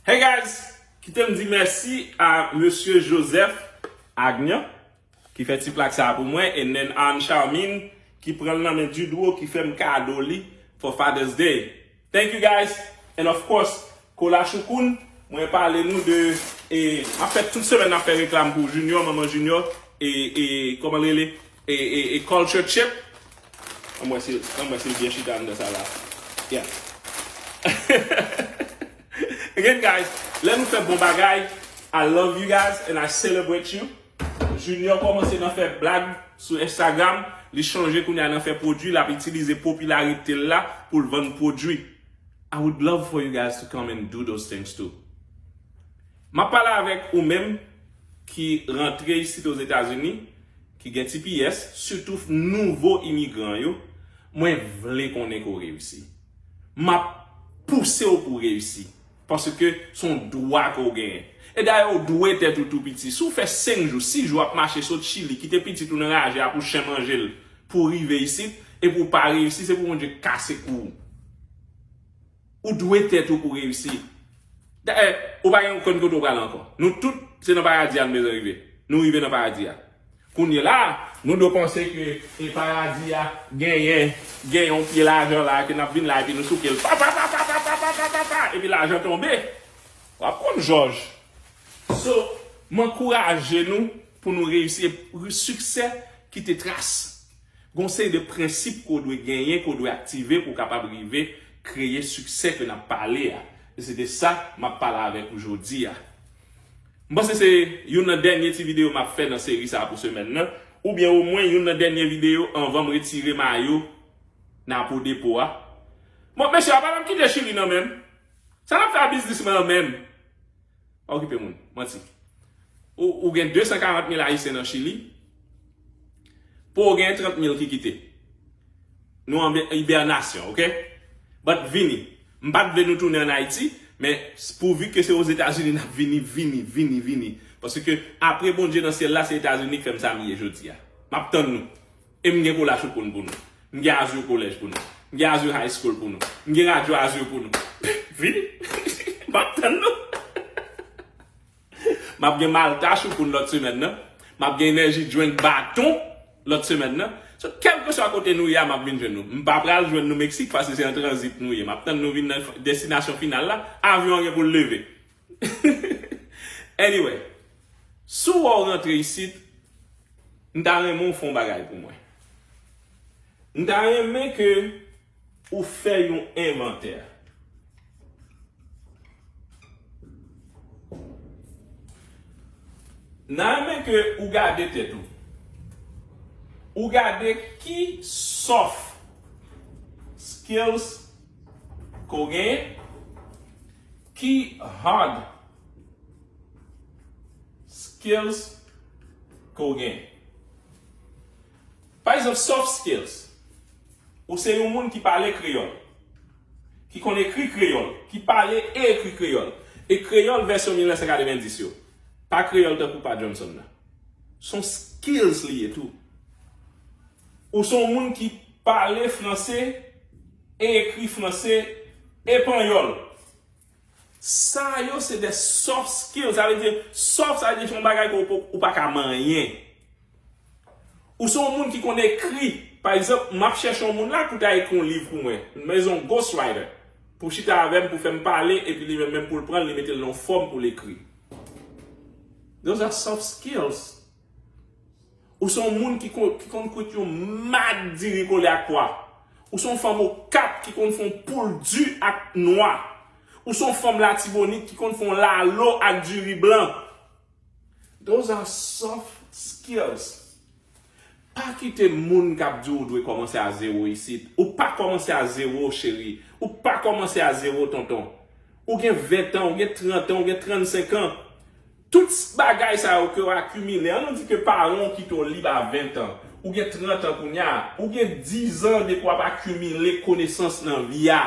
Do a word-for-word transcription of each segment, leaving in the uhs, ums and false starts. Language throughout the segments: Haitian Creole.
Hey guys, kite m di mèsi a Mesye Joseph Agnan ki fè ti plak sa a pou mwen, and then Anne Charmine ki pran l nan men Dudro ki fè m kado li for Father's Day. Thank you guys, and of course, Kola Choukoun, mwen pale nou de, e, m ap fè tout semèn n ap fè reklam pou Junior, manman Junior, e, e, kòman l rele? E, e, e Culture Chip. Ann wè si, ann wè si l byen chita anndan sa la. Yeah. Again, guys, lè nou fè bon bagay, I love you guys and I celebrate you. Junior kòmanse nan fè blag sou Instagram, li chanje kounye a nan fè pwodui, l ap itilize popilarite l la pou l vann pwodui. I would love for you guys to come and do those things too. M ap pale avèk ou menm ki rantre isit Ozetazini, ki gen T P S, sitou nouvo imigran yo, mwen vle konnen ke w reyisi. M ap pouse w pou w reyisi. Paske se yon dwa ke w genyen. E dayè, w dwe tèt ou tou piti. Si w fè senk jou, sis jou ap mache sot Chili, kite pitit ou nan raje a pou chen manje l, pou w rive isit, epi w pa reyisi, se pou Bondye kase kou w. Ou dwe tèt ou pou w reyisi. Dayè, ou pa gen okenn kote w prale ankò. Nou tout, se nan paradi a nou bezwen rive. Nou rive nan paradi a. Kounye la, nou dwe panse ke e paradi a genyen, genyen yon pye lajan la, ke n ap vin la epi nou souke l. Pa, pa, pa, pa, epi lajan tonbe. W ap konn jòj. So, m ankouraje nou pou nou reyisi. Siksè kite tras. Gon seri de prensip ke w dwe genyen, ke w dwe aktive pou w kapab rive kreye siksè ke n ap pale a. E se de sa m ap pale avèk ou jodi a. M panse se youn nan dènye ti videyo m ap fè nan seri sa a pou semèn nan, oubyen omwen youn nan dènye videyo anvan m retire mayo Napo Depo a. Bon, mesye, apa n ap kite Chili nan menm? Sa n ap fè a biznis mwen nan menm? Pa okipe moun, manti. Ou, ou gen de san karant mil Ayisyen nan Chili, pou w gen trant mil ki kite. Nou an ibènasyon, oke? But vini. M pa t vle nou tounen ann Ayiti, men pouvi ke se Ozetazini n ap vini, vini, vini, vini. Paske apre Bondye nan syèl la, se Etazini k fè m sa m ye jodi a. M ap tann nou. E m gen Kola Choukoun pou nou. M gen Azur College pou nou. M gen Azur High School pou nou. M gen Radyo Azur pou nou. Vini. M ap tann nou. M ap gen Malta Choukoun lòt semèn nan. M ap gen Energy Drink Baton lòt semèn nan. So, kèlkeswa kote nou ye a, m ap vin jwenn nou. M pa pral jwenn nou Meksik, paske se an tranzit nou ye. M ap tann nou vin nan destinasyon final la. Avyon an gen pou l leve. Anyway, si w wè w rantre isit, m ta renmen w fè yon bagay pou mwen. M ta renmen ke ou fè yon envantè. M ta renmen ke ou gade tèt ou. Ou gade ki soft skills ke w genyen, ki hard skills ke w genyen. Pa egzanp, soft skills. Ou se yon moun ki pale kreyòl, ki konn ekri kreyòl, ki pale e ekri kreyòl. E kreyòl vèsyon mil nèf san katrevenndis yo. Pa kreyòl tankou pa Johnson nan. Se yon skills li ye tou. Ou se yon moun ki pale franse e ekri franse e panyòl. Sa yo se de soft skills. Sa vle di, soft, sa vle di se yon bagay ke ou, ou pa ka manyen. Ou se yon moun ki konn ekri. Pa egzanp, m ap chèche yon moun la pou ta ekri yon liv pou mwen. Mwen bezwen yon ghostwriter. Pou chita avè m, pou fè m pale, epi li menm, menm pou l pran l, li mete l nan yon fòm pou l ekri. Those are soft skills. Ou se yon moun ki kon, ki konn kwit yon mad diri kole ak pwa. Ou se yon fanm Okap ki konn fè yon poul di ak nwa. Ou se yon fanm Latibonit ki konn fè yon lalo ak diri blan. Those are soft skills. Pa kite moun k ap di w dwe kòmanse a zewo isit. Ou pa kòmanse a zewo, cheri. Ou pa kòmanse a zewo, tonton. Ou gen ven tan, ou gen trant an, ou gen trannsenk an. Tout bagay sa yo ke w akimile, an nou di ke paran w kite w lib a ven tan. Ou gen trant an kounye a, ou gen diz an depi w ap akimile konesans nan vi a.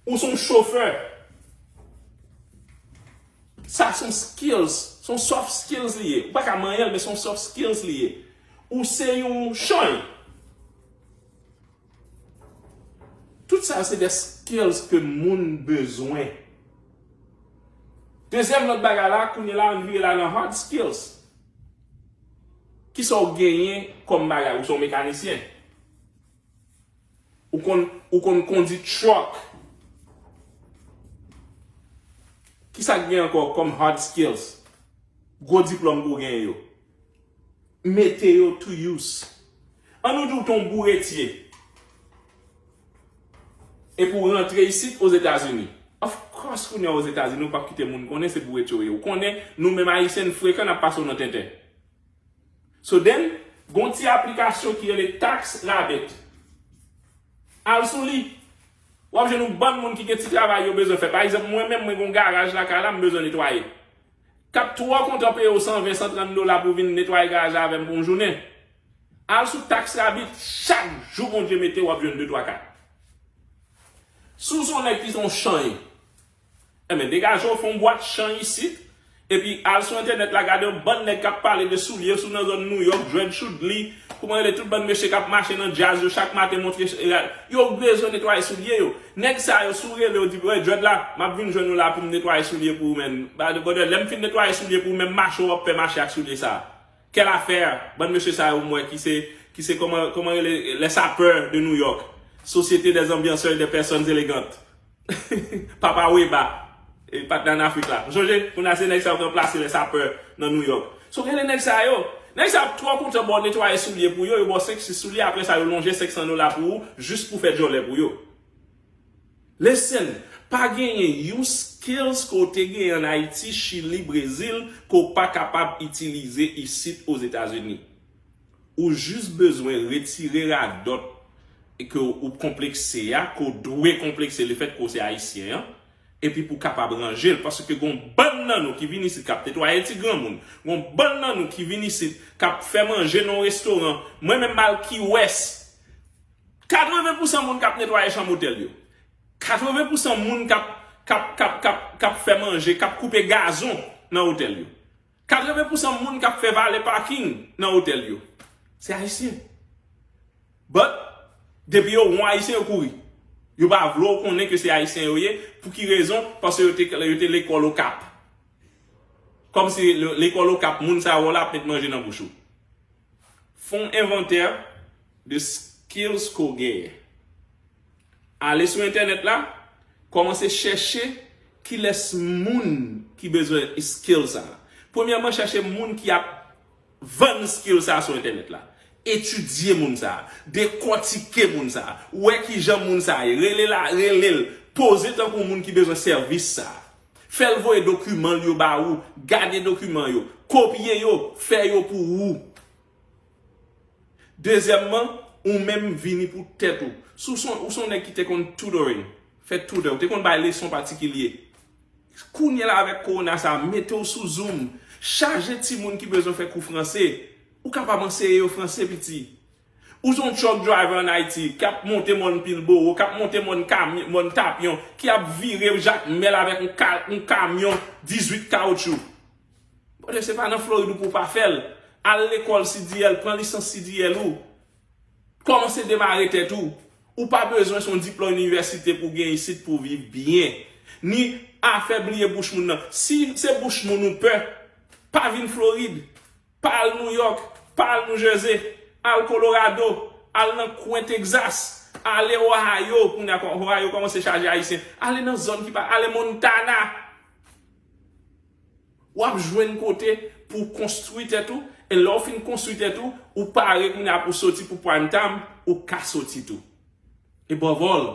Ou se yon chofè. Sa se yon skills, se yon soft skills li ye. Ou pa ka manyen l, men se yon soft skills li ye. Ou se yon chany. Tout sa yo se de skills ke moun bezwen. Dezyèm lòt bagay la, kounye la, ann vire la nan hard skills. Kisa w genyen kòm bagay? Ou se yon mekanisyen. Ou konn, ou konn kondi truck. Kisa k gen ankò kòm hard skills? Gwo diplòm ke w genyen yo. Mete yo to use. Ann nou di w te yon bouretye. Epi w rantre isit Ozetazini. Of course, kounye a Ozetazini, ou p ap kite moun konnen se bouretye w ye. Ou konnen, nou menm Ayisyen, n frekan n ap pase w nan tenten. So then, gon ti aplikasyon ki rele Tax Rabbit. Al sou li. W ap jwenn yon bann moun ki gen ti travay yo bezwen fè. Pa egzanp, mwen menm, mwen gon garaj lakay la, m bezwen netwaye. K ap twò kontan peye w san ven, san trant dola pou vin netwaye garaj la avè m pou yon jounen. Al sou Tax Rabbit, chak jou Bondye mete, w ap jwenn de, twa, kat. Si w se yon nèg ki se yon chany, enben, degaje w, fè yon bwat chany isit, epi al sou entènèt la, gade yon bann nèg k ap pale de soulye, si w nan zòn Nouyòk, Djwèd Choudli, kouman rele, tout bann mesye k ap mache nan djaz yo, chak maten montre, yo bezwen netwaye soulye yo. Nèg sa yo, si w rele yo, di, "Wè, Djwèd la, m ap vin jwenn ou la pou m netwaye soulye pou ou, menn." Ba, brother, lè m fin netwaye soulye pou ou, menm mache w ap fè mache ak soulye sa. Quelle affaire? Bann mesye sa yo, m wè, ki se, ki se kòman, kòman rele, les sapeurs de New York. Société des ambianceurs et des personnes élégantes. Papa Weba, e, patnè an Afrik la. Ou sonje, kounye a se nèg sa yo k ranplase les sapeurs nan New York. So, rele nèg sa yo. Nèg sa yo ap twò kontan ba w netwaye soulye pou yo, yo ba w senk sis soulye, apre sa, yo lonje senk san dola pou ou, jis pou fè djòlè pou yo. Listen, pa genyen yon skills ke w te genyen ann Ayiti, Chili, Brezil, ke w pa kapab itilize isit Ozetazini. Ou jis bezwen retire radòt e ke w konplekse a, ke w dwe konplekse lefètke w se Ayisyen an, epi pou w kapab ranje l. Paske gon bann nan nou ki vin isit k ap netwaye ti granmoun, gon bann nan nou ki vin isit k ap fè manje nan yon restoran. Mwen menm, m al Key West, katreven pousan moun k ap netwaye chanm otèl yo, katreven pousan moun k ap, k ap, k ap, k ap, k ap fè manje, k ap koupe gazon nan otèl yo, katreven pousan moun k ap fè vale paking nan otèl yo, se Ayisyen. But, depi yo wè yon Ayisyen, yo kouri. Yo pa vle w konnen ke se Ayisyen yo ye. Pou ki rezon? Paske yo te, yo te lekòl Okap. Kòmsi le-, lekòl Okap, moun sa yo wè w la ap met manje nan bouch ou. Fè yon envantè de skills ke w genyen. Ale sou entènèt la, kòmanse chèche kilès moun ki bezwen skill sa a. Premyèman, chèche moun ki ap vann skill sa a sou entènèt la. Etidye moun sa a, dekòtike moun sa a, wè kijan moun sa a ye, rele la, rele l, poze tankou moun ki bezwen sèvis sa a. Fè l voye dokiman l yo ba ou, gade dokiman yo, kopye yo, fè yo pou ou. Dezyèmman, ou menm vini pou tèt ou. Si w se yon, ou se yon nèg ki te konn tutoring, fè tutor, ou te konn bay leson patikilye. Kounye a la avèk kowona sa a, mete w sou Zoom, chaje timoun ki bezwen fè kou franse, ou kapab anseye yo franse piti. Ou se yon truck driver ann Ayiti, k ap monte mòn Pilbowo, k ap monte mòn kamyon, mòn Tapyon, ki ap vire Jakmèl avèk yon ka-, yon kamyon dizuit kawotchou. Brother, se pa nan Florid ou pou w pa fè l. Al lekòl C D L, pran lisans C D L ou. Kòmanse demare tèt ou. Ou pa bezwen se yon diplòm inivèsite pou w gen isit pou w viv byen. Ni afè bliye bouch moun nan. Si se bouch moun ou pè, pa vin Florid. Pa al New York, pa al New Jersey, al Colorado, al nan kwen Texas, ale Ohio, kounye a Ohio kòmanse chaje Ayisyen. Ale nan zòn ki pa, ale Montana. W ap jwenn kote pou w konstwi tèt ou, e lè w fin konstwi tèt ou, ou pare kounye a pou w soti pou prime time, ou ka soti tou. E above all,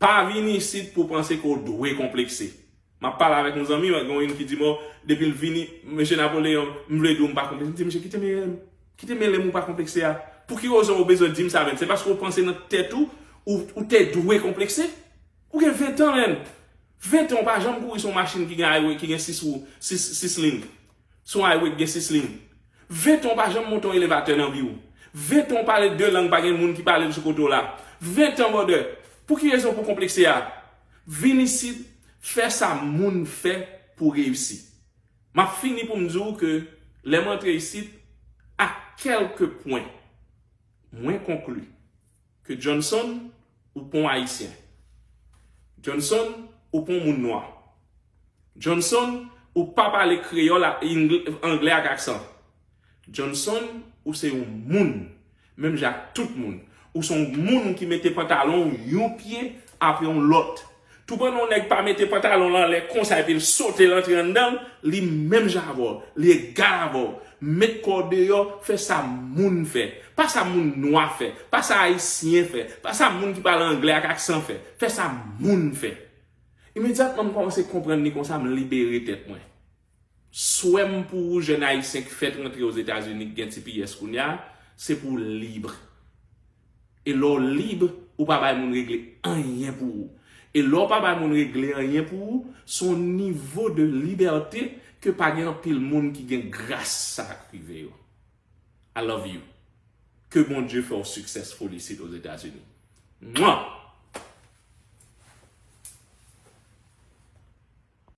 pa vin isit pou w panse ke w dwe konplekse. M ap pale avèk yon zanmi, gen youn ki di m, depi l vini, mesye Napoleon, m vle di w m pa konplekse. M di, "Mesye, kite m, kite m, ou pa konplekse a." Pou ki rezon ou bezwen di m sa, menn? Se paske w panse nan tèt ou, ou, ou te dwe konplekse? Ou gen ven tan, menn. Ven tan, ou pa janm kouri sou yon machin ki gen highway, ki gen sis wou, sis, sis liy. Sou highway ki gen sis liy. Ven tan, ou pa janm monte yon elevatè nan vi w. Ven tan, ou pale de lang, pa gen moun ki pale l sou kote w la. Ven tan, brother. Pou ki rezon pou konplekse a? Vin isit, fè sa moun fè pou reyisi. M ap fini pou m di w ke lè m antre isit, a kèlke pwen, mwen konkli ke Johnson, ou pa yon Ayisyen. Johnson, ou pa yon moun nwa. Johnson, ou pa pale kreyòl, anglè ak aksan. Johnson, ou se yon moun, menm jan ak tout moun. Ou se yon moun ki mete pantalon yon pye apre yon lòt. Tou pandan yon nèg pa mete pantalon l anlè konsa epi l sote l antre anndan l, li menm jan avè w, li egal avè w. Met kò w deyò, fè sa moun fè. Pa sa moun nwa fè, pa sa ayisyen fè, pa sa moun ki pale anglè ak aksan fè. Fè sa moun fè. Imedyatman m kòmanse konprann li konsa, m libere tèt mwen. Swè m pou ou, jèn ayisyen ki fèk rantre Ozetazini, ki gen T P S kounye a, se pou w lib. E lè w lib, ou pa bay moun regle anyen pou ou. E lè w pa bay moun regle anyen pou ou, se yon nivo de libète ke pa gen anpil moun ki gen gras sa k rive yo. I love you. Ke Bondye fè w successful isit Ozetazini. Mwa!